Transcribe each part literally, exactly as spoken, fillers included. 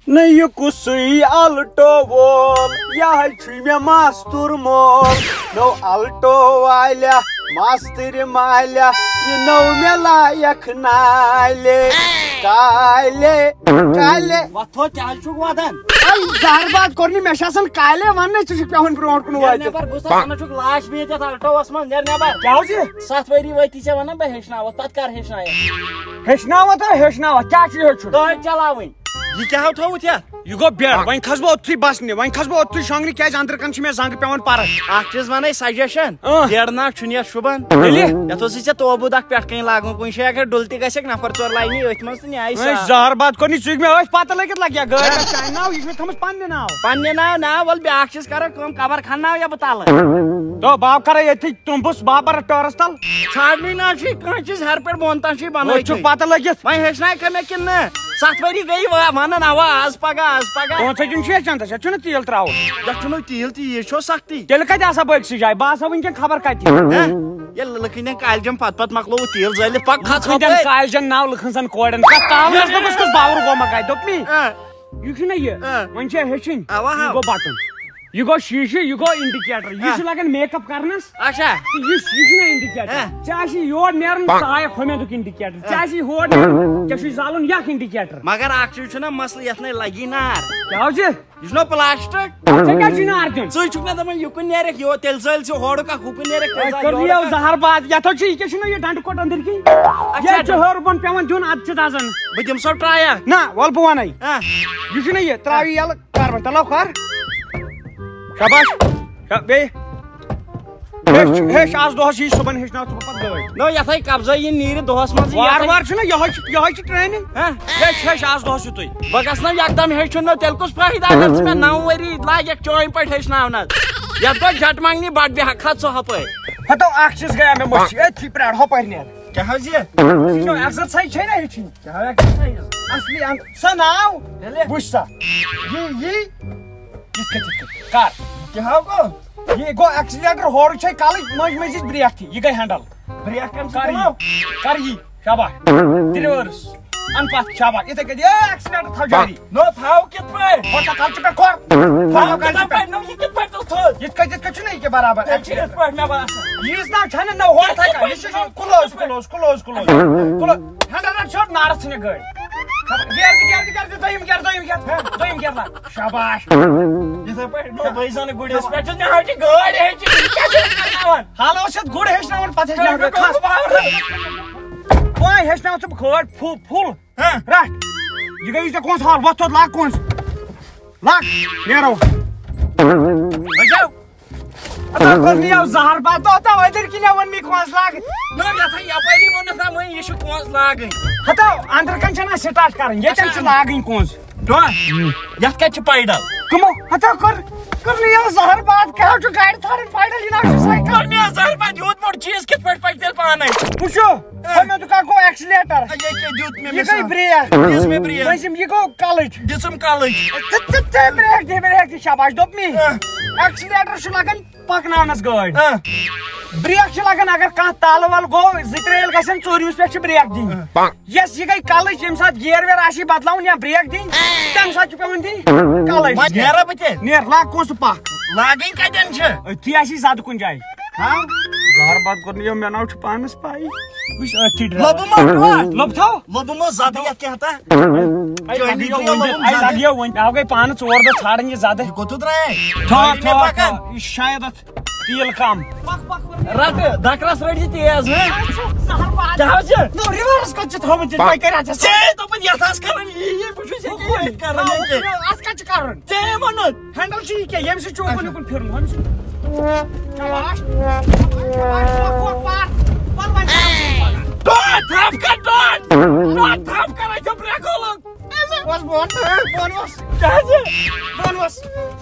نہ یہِ کُسُے الٹو وول، یہِ حظ چھُے مےٚ ماستُر مول۔ نو الٹو والیا، ماستٕرِ مالیا، یہِ نو مےٚ لایق نالے۔ کالے، کالے۔ وۄتھو، کیٛازِ چھُکھ وَدان؟ اے، زہر باد کوٚر نہٕ، مےٚ چھِ آسان کالے وَننَے، ژٕ چھُکھ پٮ۪وان برونٛٹھ کُن نیرٕ وٲتِتھ۔ نٮ۪بر، بہٕ چھُس آسان، نہ چھُکھ لاش بِہِتھ یَتھ الٹووَس منٛز، نیرٕ نٮ۪بر۔ کیٛاہ حظ یہِ؟ ستھ ؤری وٲتی ژےٚ وَنان بہٕ ہیٚچھناوَتھ، پَتہٕ کر ہیٚچھنایَکھ؟ ہیٚچھناوَتھ ہا، ہیٚچھناوَتھ، کیٛاہ چھُ ہیوٚچھُن؟ گٲڑۍ چلاوٕنۍ۔ یہِ کیٛاہ ہو تھوٚوُتھ یَتھ؟ یہِ گوٚو بیڈ، وۄنۍ کھسہٕ بہٕ اوٚتتھٕے بسنہِ، وۄنۍ کھسہٕ بہٕ اوٚتتھٕے شۄنٛگنہِ، کیٛازِ أنٛدرٕ کَنہِ چھِ مےٚ زنٛگہٕ پٮ۪وان پَرٕکھ۔ اکھ چیٖز وَنَے suggestion، اۭں۔ بیڈ ناو چھُنہٕ یَتھ شوٗبان۔ تیٚلہِ؟ یَتھ اوسُے ژےٚ توبوٗ دَکھ پٮ۪ٹھ کَنۍ لاگُن، کُنہِ جایہِ اگر ڈُل تہِ گژھٮ۪کھ، نفر ژور لاینی أتھۍ منٛز تہٕ نیٛاے وۄنۍ سا۔ زہر باد کوٚر نہٕ ژٕ مےٚ أتھۍ پَتہٕ لٔگِتھ لَگہِ یا گٲڑۍ ہہ۔ پٮ۪ٹھ چانہِ ناو، یہِ چھُ مےٚ تھٲومٕژ پنٛنہِ ناو۔ پنٛنہِ ناو، ناو، وَلہٕ بیٛاکھ چیٖز کَرو کٲم، کَبَر کھنناو یا بہٕ تَلہٕ۔ تو بہٕ ہاو کَرے ییٚتھی تُمبُس بابر ٹٲرَس تَل۔ ژھانٛڈنٕے نہ چھُے کانٛہہ چیٖز ہیٚرِ پٮ۪ٹھ بۄن تام چھُے بَنٲوِتھ۔ وۄنۍ چھُکھ پَتہ لٔگِتھ۔ وۄنۍ ہیٚچھنایکھا مےٚ کِنہٕ نہ؟ ستھ ؤری گٔیی وا-، وَنان اَوا آز پَگاہ، آز پَگاہ۔ پانٛژھ ہَتہِ چھُنہٕ شیٚے چَندَس، یَتھ چھُنہٕ تیٖل ترٛاوُن۔ یَتھ چھُنہٕ تیٖل تہِ، یہِ چھو سختی۔ تیٚلہِ کَتہِ آسہٕ ہا بہٕ أکسٕے جایہِ؟ بہٕ آسہٕ ہا وٕنکٮ۪ن خبر کَتہِ۔ ہہ؟ ییٚلہِ لُکہٕ ہٕنٛدٮ۪ن کالجَن پَتہٕ پَتہٕ مۄکلووُ تیٖل زٲلِتھ، پَکھ کھَس لُکہٕ ہٕنٛدٮ۪ن ہۄپٲرۍ۔ کالجَن ناو، لُکہٕ ہٕنٛزَن کورٮ۪ن۔ کَتھ تاونَس منٛز کُس باورٕ گوٚو مَکاے؟ دوٚپمی۔ ہہ۔ یہِ چھُنہ یہِ۔ آ۔ وۄنۍ چھا ہیٚچھِنۍ؟ اوا، یہِ ہاو۔ گوٚو بٹُن۔ یہِ گوٚو شیٖشہٕ، یہِ گوٚو indicator، یہِ آ۔ چھُ لگان make up کرنس۔ اچھا۔ تہٕ یہِ، یہِ چھُنہ indicator۔ آ۔ ژےٚ آسی یور نیرُن، ژٕ ہایکھ ہُمٮ۪نُک indicator۔ آ۔ ژےٚ آسی یور نیرُن، ژےٚ چھُے زالُن یکھ indicator۔ مگر اکھ چیٖز چھُنہ مسلہٕ، یتھ نے لگی نار۔ کیٛاہ حظ چھِ؟ یہِ چھُنہ plastic۔ ژےٚ کیٛازِ چھُے نار دیُن؟ ژٕے چھُکھ مےٚ دپان، یہِ کُن نیرکھ یور، تیٚلہِ زٲلۍ زِ ہورُک اکھ، ہُہ کُن نیرکھ، تیٚلہِ وۄنۍ زال کٔر یورُک یہِ اکھ۔ زہر باد، یتھ حظ چھُ، یہِ کیٛاہ چھُنہ یہِ ڈنڈٕ کوٚٹ أنٛدٕرۍ کِنۍ؟ اچھا، یہِ چھُ ہیوٚر بۄن پٮ۪وان دیُن، ادٕ چھِ دزان۔ بہٕ دِمہٕ سۄ try۔ نہ، وَلہٕ بہٕ وَنَے۔ ہہ۔ یہِ چھُنہ یہِ، ترٛاو یہِ یَلہٕ، کر وۄنۍ، تَلو کھار۔ شاباش۔ شا-، بیٚیہِ۔ ہیٚچھ، ہیٚچھ، آز دۄہَس یی، صُبحن ہیٚچھناو ژٕ بہٕ پَتہٕ گٲڑۍ۔ نو، یَتھ ہے قبضے یہِ نیٖرِ دۄہَس منٛز، وار یَتھ ہے وار چھُنہ یِہوٚے چھِ، یِہوٚے چھِ training۔ ہہ؟ ہیٚچھ، ہیٚچھ، آز دۄہَس یُتُے۔ بہٕ گژھٕ نہ یَکدَم ہیٚچھُن نہ، تیٚلہِ کُس فٲیدٕ اگر ژٕ مےٚ نَو ؤری لاگَکھ چٲنۍ پٲٹھۍ ہیٚچھناونَس؟ یَتھ گوٚو جَٹہٕ منٛگنی بَٹہٕ بیٚہہ کھَژ ژٕ ہُپٲرۍ۔ ہَتو اَکھ چیٖز گٔیو مےٚ مٔشتٕے، أتھی پرٛار ہُپٲرۍ نیر۔ کیٛاہ حظ یہِ؟ یہِ چھُ exercise چھے نہ ہیٚچھِنۍ۔ کیٛاہ exercise؟ اصلی اند-، سۄ ناو۔ تیٚلہِ؟ وٕچھ سا۔ یی، یی۔ یِتھ کٔنۍ، یِتھ کٔنۍ۔ کر۔ کیٛاہ ہاو گوٚو؟ یہِ گوٚو accelerator ہورٕ چھے کلٕچ، مٔنٛزۍ مٔنٛزۍ چھِ brake تہِ۔ یہِ گٔے handle۔ Brake کَمہِ سۭتۍ کر یی؟ تُلو؟ کر یی؟ شاباش۔ Reverse۔ اَن پتھ، شاباش۔ یِتھَے کٔنۍ۔ اے، accelerator تھاو جٲری۔ نو، تھاو کِتھ پٲٹھۍ؟ ہورٕ تھاو کلچہِ پٮ۪ٹھ کھۄر۔ تھاو تھاو کلچہِ کِتھ پٮ۪ٹھ۔ پٲٹھۍ؟ نو، یہِ کِتھ پٲٹھۍ تُل تھوٚد؟ یِتھ کٔنۍ، یِتھ کٔنۍ چھُنہ یہِ کہِ برابر۔ تیٚلہِ چھِ یِتھ پٲٹھۍ مےٚ باسان۔ ییٖژ نہ چھَنہٕ نہ ہورٕ تھاے کانٛہہ۔ یہِ چھُ close، close، close، close۔ Close۔ Handle رَٹ ژھیوٚد، نارَس ژھٕنہِ گٲڑۍ۔ Gear تہِ، gear تہِ، gear تہِ، دوٚیِم gear، دوٚیِم gear۔ دوٚیِم gear لاگ۔ شاباش۔ یِتھَے پٲٹھۍ، نو، بٲے زَن گُرِس پٮ۪ٹھ چھُ، مےٚ حظ چھِ گٲڑۍ ہیٚچھِنۍ، یہِ کیٛاہ چھُ کرناوان؟ حالَس اوس یَتھ گُر ہیٚچھناوُن، پَتہٕ ہیٚچھناوُن۔ کھَس۔ وۄنۍ ہیٚچھناوُن ژٕ گٲڑۍ full، full۔ ہہ؟ رَٹ۔ یہِ گٔے ژےٚ کونٛس حال، وۄتھ تھوٚد، لاگ کونٛس۔ لاگ، نیرو۔ بچو۔ اَتھ کوٚر مےٚ یَوٕ زہر بَتہٕ، تہٕ تَوَے دٔرۍ کِنۍ ووٚن مےٚ کونٛس لاگ۔ نہ، یَتھ ہے یَپٲری ووٚنُتھ نا وۄنۍ، یہِ چھُ کونٛس لاگٕنۍ۔ ہَتو، اَندرٕ کَنہِ چھَنہٕ اَسہِ start کَرٕنۍ، ییٚتٮ۪ن چھِ اچھا۔ لاگٕنۍ کونٛس۔ ڈۄن، یَتھ کَتہِ چھِ پیڈل؟ کٕمو؟ ہَتو کوٚر، کوٚر مےٚ یَوٕ زہر بَتہٕ، کیٛاہ چھُ گاڑِ ژھانڈٕنۍ پیڈل، یہِ نہ چھُ سایکل۔ کوٚر مےٚ یَوٕ زہر بَتہٕ، یوٗت بوٚڑ چیٖز کِتھ پٲٹھۍ پَکہِ تیٚلہِ پانَے؟ وٕچھو، ہہ۔ ہۄ مےٚ دوٚپ، کَتھ گوٚو accelerator؟ یہِ کیٛاہ دیُت مےٚ یہِ گٔے مثال؟ Brake۔ دِژ مےٚ brake۔ مٔنٛزِم یہِ گوٚو کَلٕچ۔ دِژٕم کَلٕچ۔ ژٕ، ژٕ، ژٕ brake دِ، brake دِ، شاباش، دوٚپ مےٚ۔ ہہ۔ Accelerator چھُ لَگان پَکناونَس گٲڑۍ۔ ہہ۔ Brake چھِ لَگان، اگر کانٛہہ تَلہٕ وَلہٕ گوٚو، زٕ ترٛےٚ ییٚلہِ گژھن، ژوٗرمِس پٮ۪ٹھ چھِ brake دِنۍ۔ ہہ۔ یَس یہِ گٔے کَلٕچ، ییٚمہِ ساتہٕ gear ویر آسی بدلاوُن یا brake دِنۍ، تَمہِ ساتہٕ چھُ پٮ۪وان دِنۍ کَلٕچ۔ وۄنۍ نیرا بہٕ تیٚلہِ؟ نیر، لاگ کونٛسہٕ پَکھ۔ لاگٕنۍ کَتٮ۪ن چھِ؟ أتھی آسی زیادٕ کُنہِ جایہِ۔ ہاں؟ زہر بَتہٕ کوٚر نہٕ یہِ، مےٚ ناو چھُ پانَس پَے۔ وٕچھ أتھی driver۔ لَبہٕ ما ٹوٹھ؟ لَبہٕ تھاو؟ لَبہٕ ما زَدٕ یَتھ کیٛاہ تھا؟ اَے چٲنی لَگہِ یہِ دِنۍ وۄنۍ لَبہٕ دیُن، اَے زَدٕ۔ لَگہِ یہِ وۄنۍ۔ مےٚ گٔے پانہٕ ژور دۄہ ژھانڈان یہِ زَدٕ۔ یہِ کوٚت درٛاے؟ ٹھاو، گٲڑی مےٚ ٹھاو، پَکان۔ ٹھاو۔ یہِ چھُ شاید اَتھ تیٖل کَم۔ رَٹہٕ، دَکرَس رٔٹۍ زِ تیز، ہہ؟ اَچھا، زَہر باد۔ کیٛاہ حظ چھِ؟ نو، reverse کَتہِ چھِ تھٲومٕتۍ تِم؟ وۄنۍ کَرِ اَتھ ژےٚ؟ ژےٚ دوٚپُتھ یَتھ آژ کَرُن یی، یہِ بہٕ چھُس یہِ کَران ییٚکیٛاہ۔ اَتھ کَتہِ چھِ کَرُن؟ ژےٚ ووٚنُتھ۔ Handle چھُ یہِ کیٛاہ؟ ییٚمہِ سۭتۍ چھُ اُکُن یُکُن پھِرُن، ہُمہِ سۭتۍ۔ شاباش۔ شاباش، شاباش، پَکھ، پَکھ، پَکھ۔ وَل وۄنۍ۔ ٹوٹھ تھپھ کر، ٹوٹھ۔ ٹوٹھ تھپھ کر، أسۍ چھِ برٛیکو لوٚگ۔ بۄن، بۄن وَس۔ کیٛازِ؟ بۄن وَس۔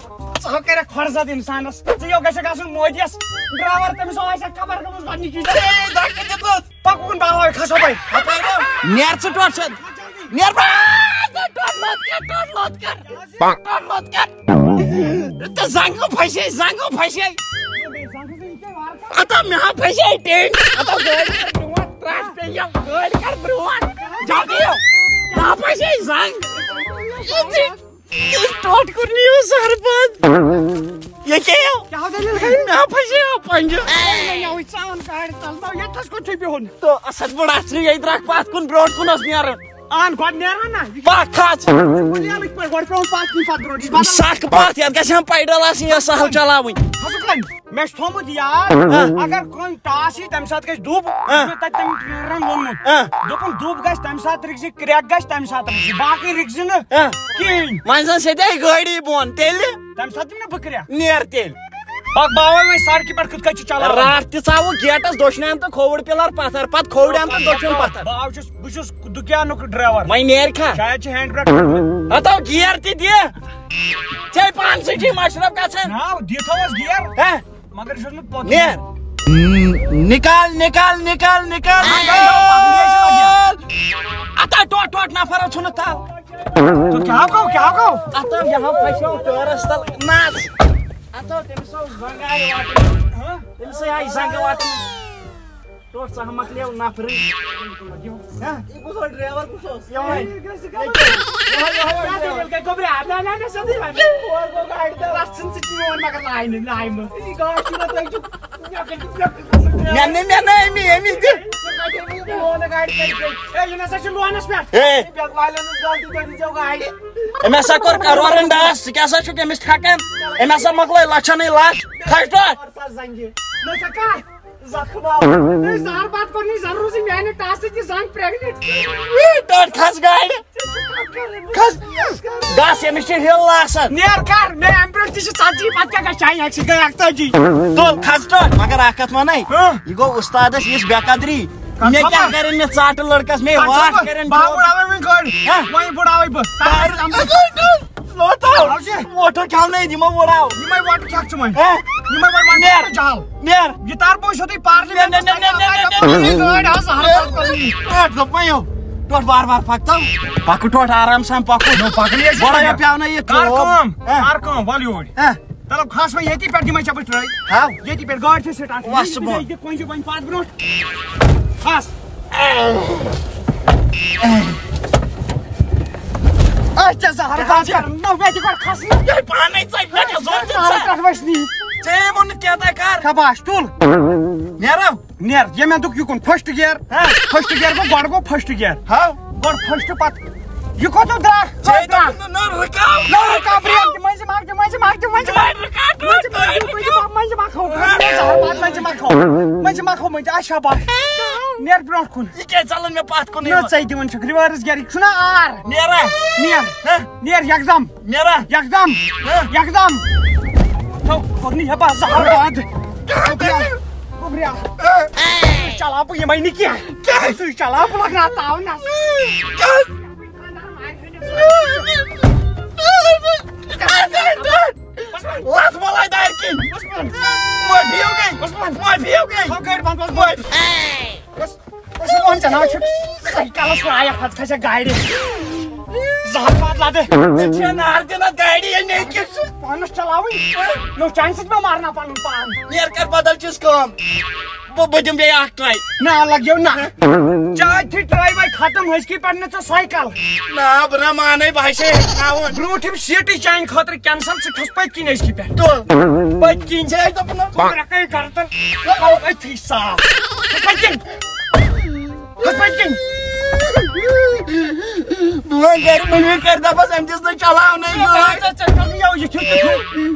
ژٕ ہا کَرَکھ کھۄر زَد اِنسانَس۔ ژٕ یو گژھکھ آسُن مودیَس۔ Driver تٔمِس آسہِ ہا خبر گٔمٕژ گۄڈٕنِچی۔ ہے، دَکہٕ دِتُس۔ پَکھ اُکُن، باو، کھس ہُپٲرۍ۔ ہُپٲرۍ ہا؟ نیر ژٕ ٹوٹھ سۭتۍ۔ نیر بہٕ۔ ٹوٹھ لوٚت کر، ٹوٹھ لوٚت کر۔ ٹوٹھ لوٚت کر۔ تہٕ زنٛگہٕ پھسے، زنٛگہٕ پھسے۔ ہتا مےٚ ہا پھسے ٹینٛگ۔ ہتا گٲڑۍ کر برٛونٛٹھ، ترٛٹھ پیٚیہِ، گٲڑۍ کر برٛونٛٹھ۔ جلدی یو۔ مےٚ ہا پھسے زنٛگ۔ ٹوٹھ کوٚر نہٕ یہِ زہر بنٛد۔ یہِ کیٛاہ یو؟ کیٛاہ دٔلیٖل گٔے؟ مےٚ پھسیو پنجہِ۔ ہے، مےٚ نِیاوُے ژٕ اَن گاڑِ تَل۔ نہ، ییٚتھَس کوٚت چھُے بِہُن؟ تہٕ اَسد بوٚڑ اَتھ چھُ ییٚتہِ درٛکھ پَتھ کُن برٛونٛٹھ کُن اوس نیران۔ اَن گۄڈٕ نیران نہ۔ یہِ پَکھ حظ۔ چھُ لیلٕکۍ پٲٹھۍ گۄڈٕ پٮ۪وان پَتھ کُن پَتھ برٛونٛٹھ۔ یہِ چھُ بدل سَکھ پَتھ، یَتھ گژھِ ہم پیڈل آسٕنۍ، یۄس سہل چلاوٕنۍ۔ ہسُک وۄنۍ۔ مےٚ چھُ تھوٚمُت یاد، ہاں۔ اگر کُنہِ ٹاس یی، تَمہِ ساتہٕ گژھِ دُب۔ ہاں۔ مےٚ تَتہِ تٔمۍ ٹرینرَن ووٚنمُت۔ ہاں۔ دوٚپُن، دُب گژھِ تَمہِ ساتہٕ رِکزِ، کرٛٮ۪کھ گژھِ تَمہِ ساتہٕ رِکزِ، باقٕے رِکزِ نہٕ ہاں۔ کِہیٖنۍ۔ وۄنۍ زَن سیٚدے گٲڑی بۄن، تیٚلہِ؟ تَمہِ ساتہٕ دِمہٕ نہٕ بہٕ کرٛٮ۪کھ۔ نیر تیٚلہِ۔ پَکھ باوَے وۄنۍ سڑکہِ پٮ۪ٹھ کِتھ کٔنۍ چھِ چلاوان۔ راتھ تہِ ژاوُکھ گیٹَس دٔچھُن اَنٛد تہٕ کھووُر پِلَر پَتھَر، پَتہٕ کھووُر اَنٛد تہٕ دٔچھُن پَتھَر۔ باو چھُس، بہٕ چھُس دُکیانُک ڈرٛیوَر۔ وۄنۍ نیر کھا؟ شاید چھِ ہینڈ بریک۔ ہَتو گیر تہِ دِ۔ ژےٚ پانسٕے چھُے مَشرَف گژھان۔ ناو دِتھ اوس گیر۔ ہہ؟ مگر یہِ چھُس نہٕ پوٚتُے۔ نیر۔ نکال، نکال، نکال، نکال، نکال۔ اتا ٹوٹ ٹوٹ نفر ژھُنُتھ تل۔ تو کیا گوٚو، کیا گوٚو؟ اتا یہاں پھسیو ٹٲرس تل۔ نژ۔ اتا تٔمِس اوس زنٛگہٕ آیہِ واتُن۔ ہاں؟ تٔمِس آیہِ زنٛگہٕ واتُن۔ ٹوٹھ ژٕ ہا مۄکلیو نفرٕے۔ ہاں؟ یہِ کُس اوس ڈرایور، کُس اوس؟ یِہوٚے۔ یِہوٚے، یِہوٚے، یِہوٚے کیٛاہ ڈرایور۔ دٔلیٖل گٔے گوٚبریا؟ نہ، نہ، نہ، سیوٚدُے وَن۔ اور گوٚو گاڑِ تَل۔ رَژھ ژھٕن ژٕ چون مگر لاینہٕ، لایمہٕ۔ یہِ گاش چھُنہ تۄہہِ چھُ۔ مےٚ نہٕ، مےٚ نہٕ، أمی، أمی دِ۔ ژٕ کَتہِ أمی لونہٕ گاڑِ کَتہِ گٔے؟ ہے، یہِ نہ سا چھِ لونَس پٮ۪ٹھ۔ ہے۔ یہِ بیٚکھ والٮ۪ن ہٕنٛز غلطی، تُہۍ دیٖزیو گاڑِ۔ أمۍ ہسا کوٚر کَرورَن ڈاس، ژٕ کیٛاہ سا چھُکھ أمِس ٹھَکان؟ أمۍ ہسا مۄکلٲے لَچھَنٕے لَچھ۔ کھَس ڈۄٹھ۔ کَر سا زنٛگہِ۔ نہ سا کَر۔ زخم آو۔ تُہۍ زہر باد کوٚر نہٕ ضروٗری میانہِ ٹاسہٕ تہِ زنگ پریگننٹ۔ وی ٹوٹ کھس گاڑِ۔ کھس۔ گس، أمِس چھِ ہِل آسان۔ نیر کر، مےٚ اَمہِ برٛونٛٹھ تہِ چھِ ژتجی، پتہٕ کیٛاہ گژھِ؟ چانہِ اَکہِ سۭتۍ گٔے اَکتٲجی۔ تُل کھس ٹوٹ، مگر اکھ کتھ ونے۔ ہاں۔ یہِ گوٚو استادس یِژھ بے قدری۔ کتھ مےٚ کیٛاہ خبر؟ کرن مےٚ ژاٹہٕ لڑکس، مےٚ کتھ واش خبر؟ کرن بہٕ ہا جواب۔ بڑاوے وۄنۍ گٲڑۍ۔ ہاں۔ وۄنۍ بڑاوے بہٕ۔ تتھ بار-، لوتو۔ آو جی۔ ووٹو کھیاونٲیِتھ یِمو ووڑاو۔ یِمے ووٹہٕ کھٮ۪کھ ژٕ وۄنۍ۔ ہے؟ یِمے ووٹہٕ وۄنۍ نیر۔ جال۔ نیر۔ یہِ تار بوے چھو تُہۍ پارلی نیر، نیر، نیر، نیر، نیر، نیر، نیر۔ گٲڑۍ آو زہر پکنی۔ ٹوٹھ دوٚپ وۄنۍ یو۔ ٹوٹھ وار وار پکتو۔ پکہٕ ٹوٹھ آرام سان پکہٕ۔ نو پکنی ہے چھُ بڑا وۄنۍ۔ یا پیاونٲیِتھ بڑا چوب۔ کٲم۔ ہے۔ کر کٲم، ول یور۔ ہے۔ چلو کھس وۄنۍ ییٚتی پٮ۪ٹھ دِمے ژےٚ بہٕ ٹرٛے۔ ہاو۔ ییٚتی پٮ۪ٹھ گٲڑۍ چھِ سٹارٹ۔ وَس ژٕ بۄن۔ ییٚتہِ کُنہِ جایہِ وۄنۍ پتھ برونٛٹھ۔ کھس۔ اچھا، زہر کیٛاہ کھس حظ کر۔ نہ، مےٚ تہِ گۄڈٕ کھسنہٕ۔ یہِ پانے ژَلہِ، مےٚ کیٛاہ ضوٚرَتھ ژےٚ؟ زہر پٮ۪ٹھ وَسنی۔ ژےٚ ووٚنُتھ کیٛاہ تام کر۔ شاباش، تُل۔ نیرو۔ نیر، یہِ مےٚ دوٚپ یہِ کُن، فٔسٹ گیر۔ ہاں۔ فٔسٹ گیر گوٚو، گۄڈٕ گوٚو فٔسٹ گیر۔ ہاو۔ گۄڈٕ فٔسٹ پتہٕ۔ یہِ کوٚت درٛاو؟ ژےٚ کوٚت درٛاو؟ دوٚپُتھ نہٕ، نہ، رُکاو۔ نہ، رُکاو، برٛیک دِ، مٔنٛزِ مَکھ دِ، مٔنٛزِ مَکھ دِ، مٔنٛزِ مَکھ۔ نہ، رُکاو، مٔنٛزِ مَکھ دِ، رُکاو۔ مٔنٛزِ مَکھ، مٔنٛزِ مَکھ ہو۔ مٔنٛزِ مَکھ ہو، مٔنٛزِ مَکھ ہو، مٔنٛزِ۔ آ، شاباش۔ نیر برٛونٛٹھ کُن۔ یہِ کیٛازِ ژَلان مےٚ پَتھ کُنٕے نہ، وۄنۍ؟ ژَے دِوان چھُکھ رِوٲرٕس گیر، یہِ چھُنہ آر۔ نیرا۔ نیر۔ ہہ؟ نیر یکدم۔ نیرا۔ یکدم۔ ہہ؟ یکدم۔ تھو، کوٚر نہٕ یہِ بس زہر بنٛد۔ گوٚبریا۔ گوٚبریا۔ ہہ؟ چلاو بہٕ یِمَے نہٕ کینٛہہ۔ کیٛازِ؟ سُے چلاو بہٕ لگناو تاونس۔ کیٛازِ؟ لَتھ بَلاے دارِ کِنۍ۔ معٲفی ہو گٔے۔ معٲفی ہو گٔے۔ تھاو گٲڑۍ بنٛد، بنٛد، بنٛد۔ بس، بس، وۄنۍ ژےٚ ناو چھُ سایکلس لایق، پتہٕ کھسہِ گاڑِ۔ زہر باد لدٕ۔ ژےٚ چھےٚ نار دِنس گاڑِ، یے مےٚ کِژھ۔ پانس چلاوٕنۍ۔ نو چانہِ سۭتۍ ما مارنا پنُن پان؟ نیر کر بدل چیٖز کٲم۔ بہٕ، بہٕ دِمہٕ بیٚیہِ اکھ ٹراے۔ نہ، لگیو نہ۔ چاے تھی ٹراے وے ختم، ہسکی پننہِ ژٕ سایکل۔ نہ، بہٕ نہ مانے، بہٕ ہسے ہیٚچھناوُن۔ برونٛٹھِم سیٖٹٕے چانہِ خٲطرٕ کینسل، ژٕ کھس پٔتۍ کِنۍ ہسکی پٮ۪ٹھ۔ تُل۔ پٔتۍ کِنۍ۔ ژےٚ ٲسۍ دوٚپمُت نہ۔ بہٕ رکھے گردن، بہٕ تھاوٕ أتھی صاف۔ کھس پٔتۍ کِنۍ۔ کھس پٔتۍ کِنۍ۔ بہٕ وۄنۍ گرِ مٔمی کرِ دپس، أمۍ دِژ نہٕ چلاونٕے گٲڑۍ۔ ژےٚ، ژےٚ، ژےٚ، یہِ تھیوٚو، یہِ تھیوٚو۔